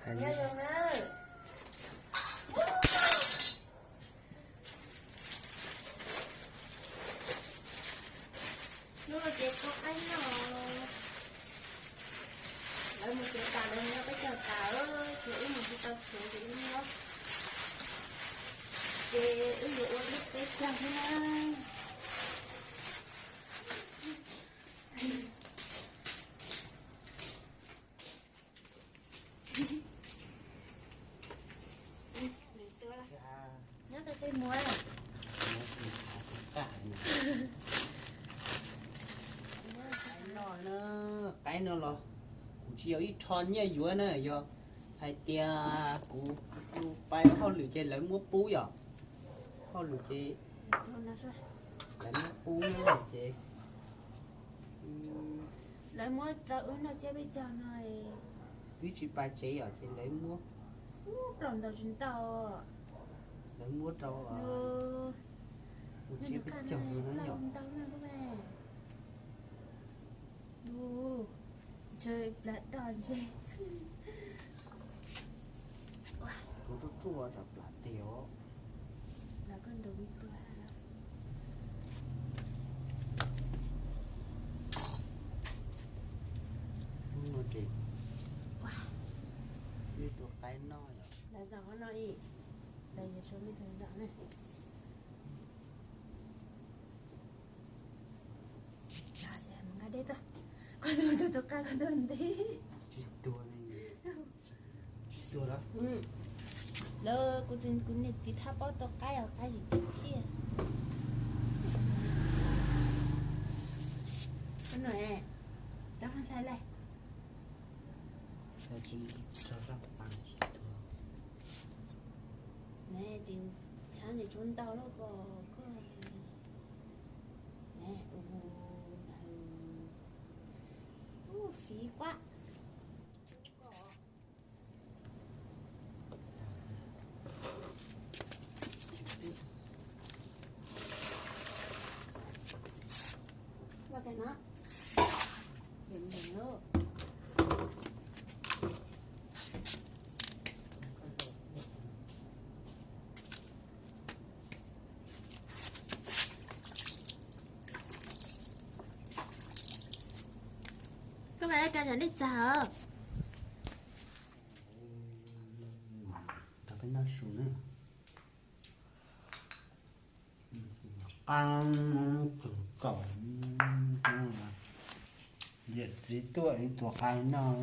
Nyob zoo na. Hnub no ces tua qaib noj. Lawv mus tsev tas lawv noj peb caug tas, ces wb mus tsis tau tsev ces wb nyob. Ces wb yuav ua ib peb caug thiab na. Nyob qi qi muag. Qaib no, qaib no los kuv tsis yog ib rho nyiaj yuav na, yog hais tias kuv pais hauj lwm ces lawv muab pub yom. Hauj lwm ces lawv muab pub na ces lawv muab rau wb noj tsiab peb caug no. Wb tsis pais tsev yom ces lawv muab, plaub ntau tsis ntau, lawv muab rau tsiab peb caug no yom. Ntau na koj me. Ntshe plas doj ntshe. Tus ruaj ruaj rau plas tes os. Plas koj nrau ib tug. Hnub no ces wb tua qaib noj yom. Lawv zaum qhov no ib, lawv yuav tsum me tus zaum ne. Los ces mus nqa dej tuaj. Koj tus tus tus qaib koj tus ntej. Tsis tuag li. Tsis tuag lawm. Lawv kuv tus kuv niam txiv thab pob tua qaib os, qaib tsis txi thiab. Koj no, rov qab hlais lawm. Ne, tsis tshab ntsis tshuav ntau lawm pom koj. Ne, ub, fiv quaj. Ua cas no, ntev ntev lawm. Koj vas ka zam dej txag os. Tau peb noj su na. Qab kawg nkaus. Yawm txiv tuaj ib tug qaib noj.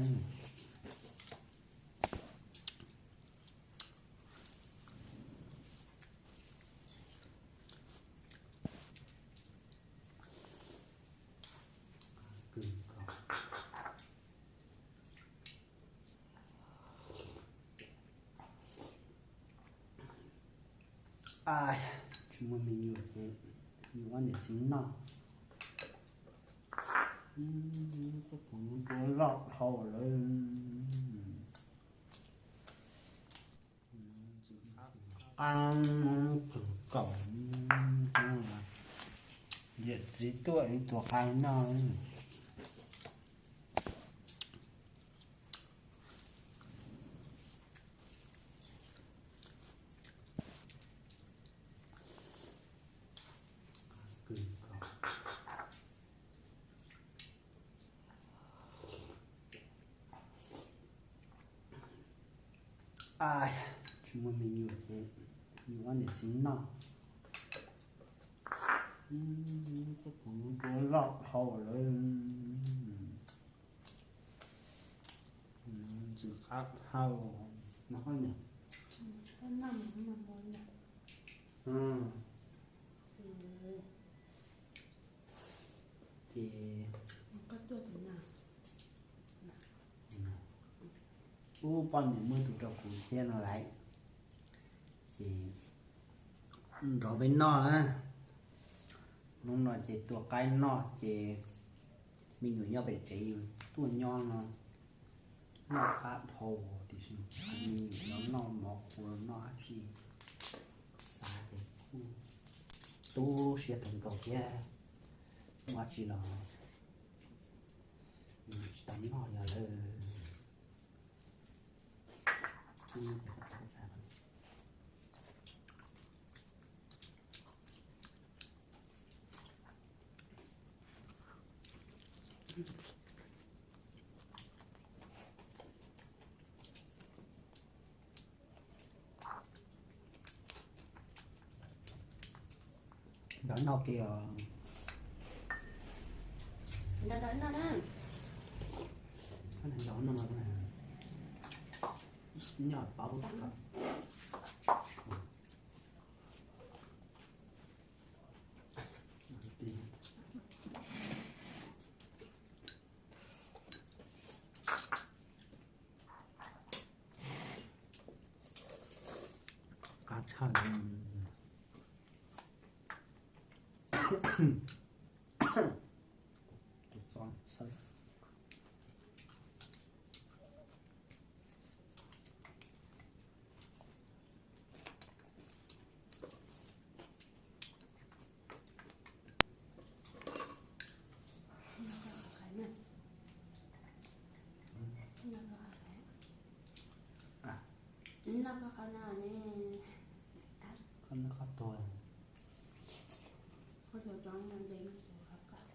Kawg nkaus. Tsis muaj me nyuam ces yuav ob niam txiv noj. Koj puas nrua loj dhau lawm. Qab kawg nkaus. Yawm txiv tuaj ib tug qaib noj. Tsis muaj me nyuam ces yuav ob niam txiv noj. Koj puas nrua loj dhau lawm. Ntxim qab dhau no. Ces ub, poj niam muaj tus rau kuv thiab no lawm. Ces nrog peb noj na. Hnub no ces tua qaib noj ces me nyuam nyob pem tsev tuaj nyob no, noj qab dhau tiam sis me nyuam los noj mov qhuav los noj dab tsi, xav ces kuj tu siab kawg nkaus thiab. Muaj dab tsi los tsis tau noj li lawm. Ntawd no kiag. Ntawd no na. Ntawd no no. Nyob pab. Qab tshaj. Tus txob xawb. Noj koj qhov no ne. Koj noj koj tuag. Koj cov cov no ntev no tus qhov koj.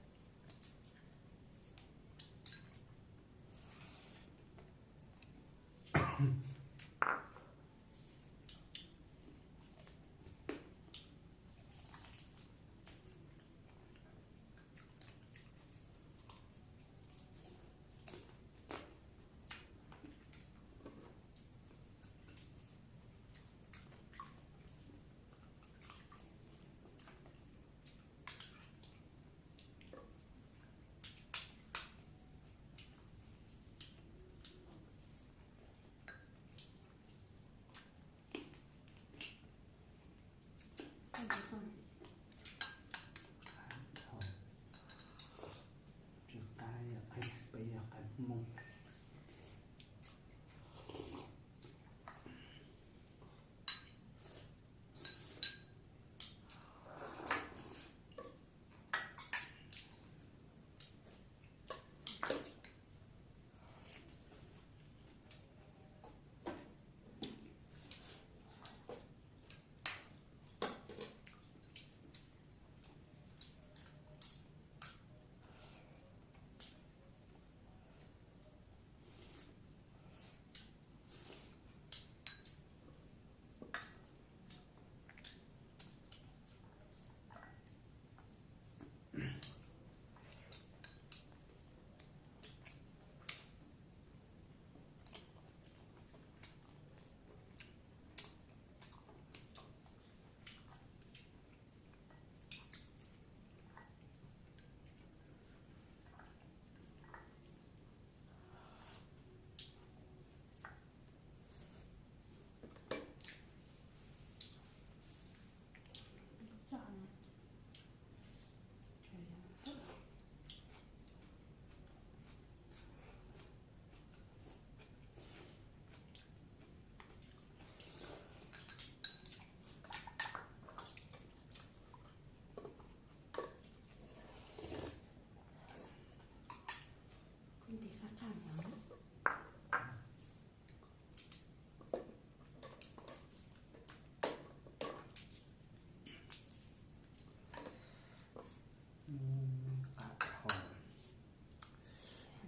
Qab tshaj.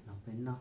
Los peb noj.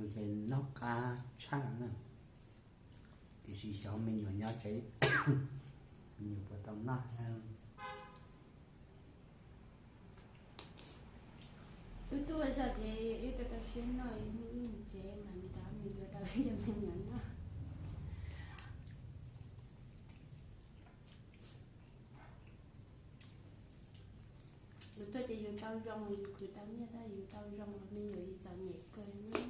Ces noj qab tshaj na, tiam sis xyov me nyuam nyob tsev, me nyuam puas tau noj. Wb tuaj zog ces wb rau rau siab noj, ib hnub wb mus tsev mas nrog me nyuam rau cov me nyuam noj. Yus tuaj ces yus tau zoo, yus khwv tau nyiaj tab yus tau zoo, me nyuam yus txom nyem kawg na.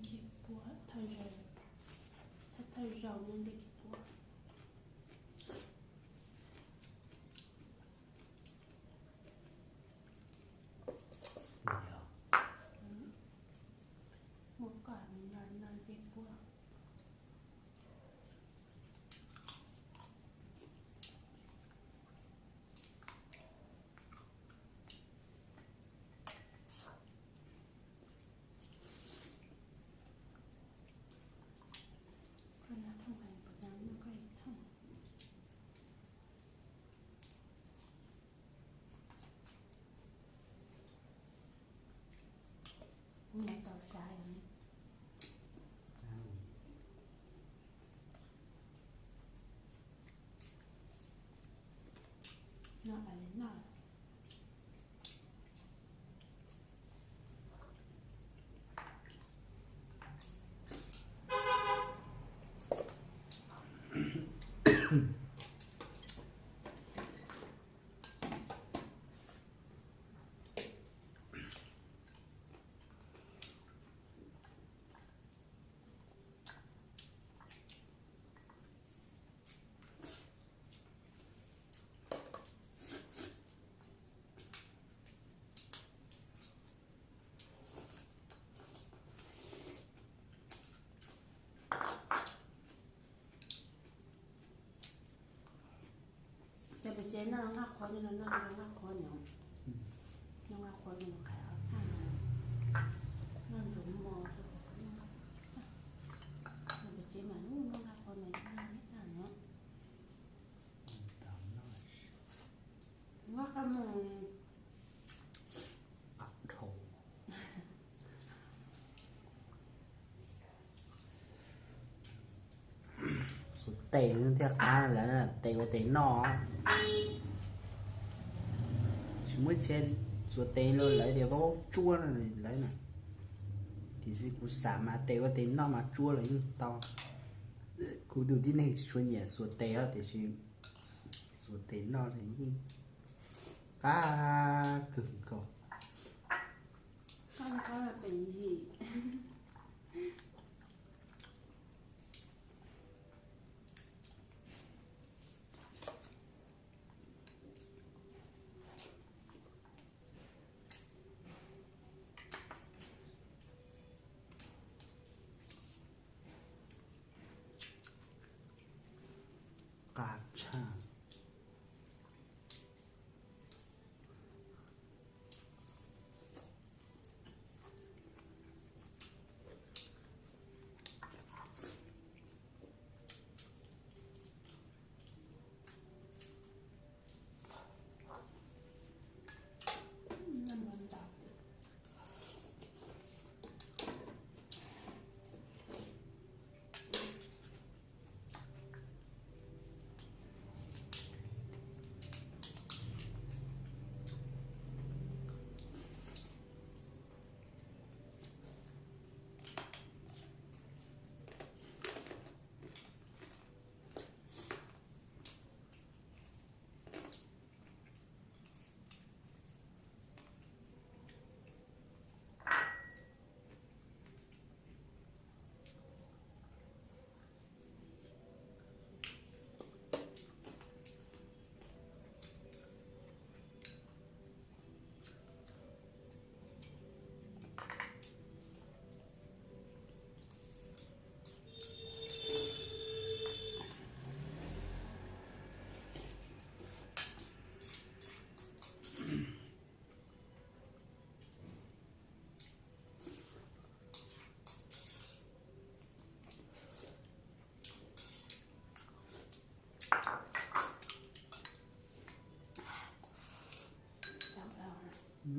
Ncej puab thawj zaug, thawj zaug muaj ncej puab. Muaj koj noj noj ncej puab. Koj noj thooj heev, puas tau noj koj ib thooj? Noj tau sav os. Noj, noj. Ces pem tsev noj nqaj qhuav, noj nqaj qhuav nyob, noj nqaj qhuav nyob qhov tag, noj ntxuav mov, pem tsev mas noj nqaj qhuav mas noj ib tag nyob. Noj qab mus. Txhuav tes thiaj qab lawv na, tes ua tes noj. Tsis muaj ib txhia txhuav tes los lawv tias vaub tsuab no lawv na. Tiam sis kuv xav mas tes ua tes noj mas tsuab los yeej tau. Kuv tus tib neeg tsis tshua nyiam xuas tes os, tiam sis xuas tes noj los yeej qab kawg nkaus. Qab tshaj.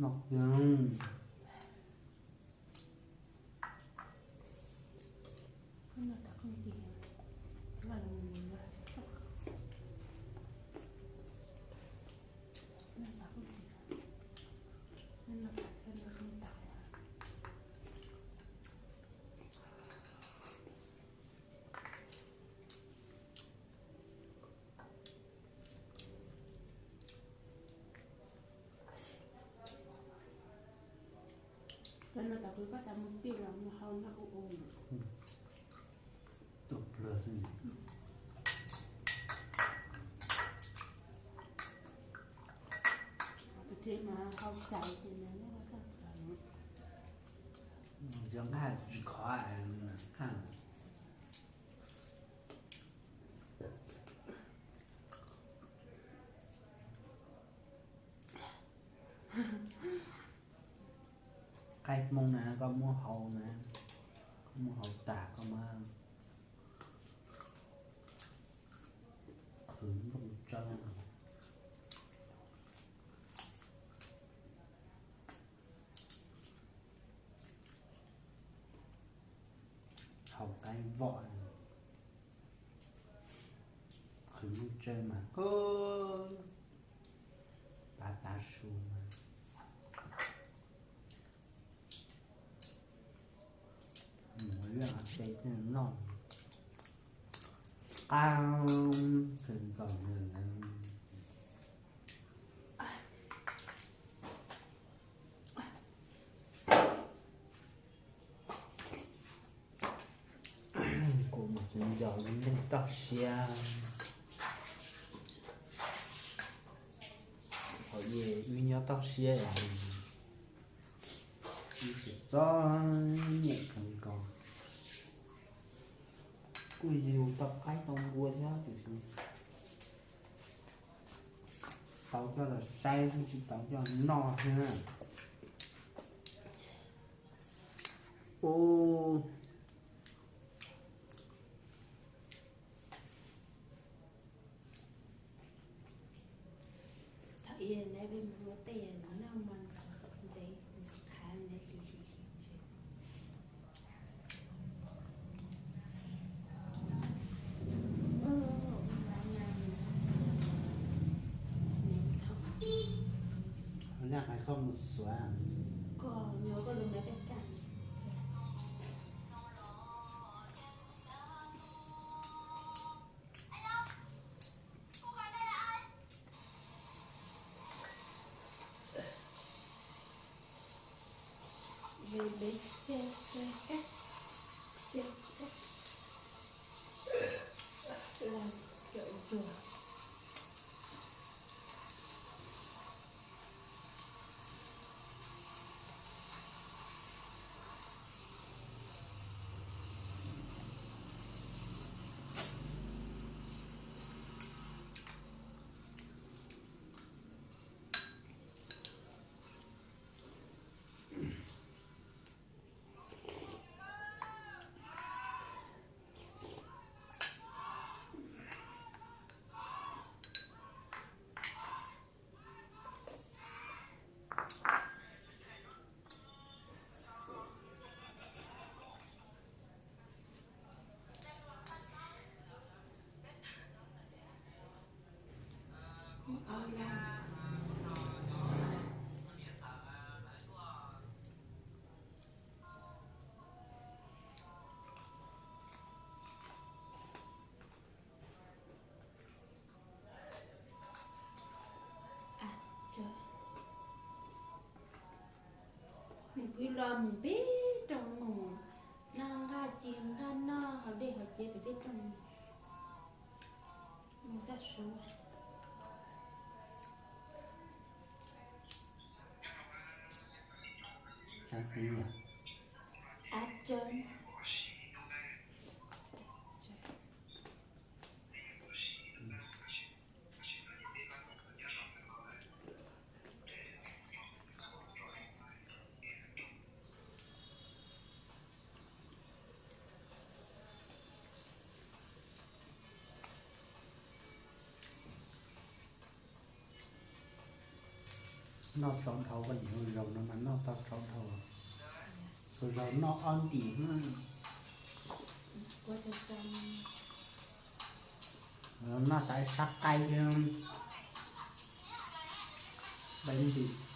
Noj tiag. Cov no tau kwv koj tas mus twg los mus hau noj ua ua. Tuaj plawg xwb. Tus tsev mas hau xais ces mas noj tag plaws. Cov nqaij tsis khov nqaij. Nqaij Hmoob na koj muab hau na, koj muab hau tas koj mas qhwv nplooj tsawb. Hau qaib voj, qhwv nplooj tsawb mas koj tav tav su mas mus laj tej noj qab kawg nkaus li. Kuv mus tsis nco lub neej toj siab, thaum ub wb nyob toj siab, wb tsis txom nyem kawg nkaus. Kuj yug tau qaib tau npua thiab tiam sis tau coj los saib tsis tau coj noj thiab. Ub, thaum ub neb peb mus ua tej noj mas ntxeev ntxeev qhav neb hliv hliv hliv ntses. Naj qhov koj mus xuav, koj nyob koj lub me kaj kaj. Npeb npeb txia txia kab, txia kab, lam cawm zuag. Mus kwv los mus peb rau mus noj nqaj ci nqaj noj haus dej haus cawv pem tej rooj mus taj su. Av tsaw. Noj tsau dhau, koj niam, zaus no mas noj tau tsau dhau. Zaus noj ob ntim. Noj tas sab qaib thiab. Peb ntim.